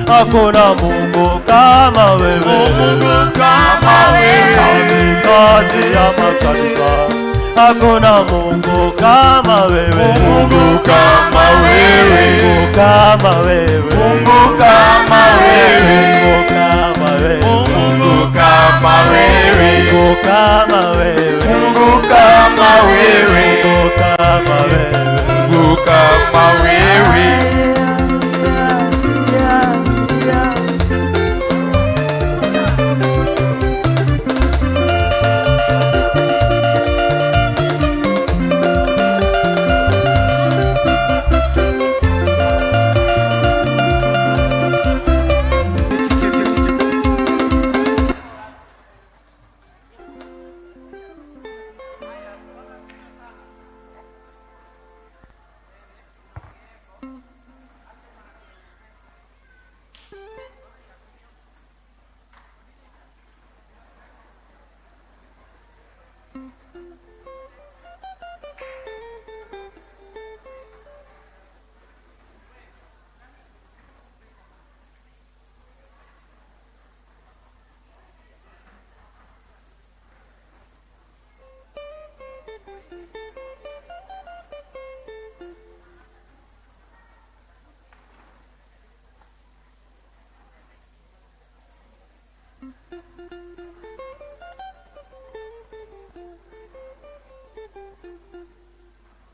Hakuna Mungu kama wewe. Mungu kama wewe. Katikati ya mataifa hakuna Mungu kama wewe. Mungu kama wewe. Mungu kama wewe. Mungu kama wewe. Mungu kama wewe. Mungu kama wewe. Mungu kama wewe. Mungu kama wewe. Mungu kama wewe. Mungu kama wewe.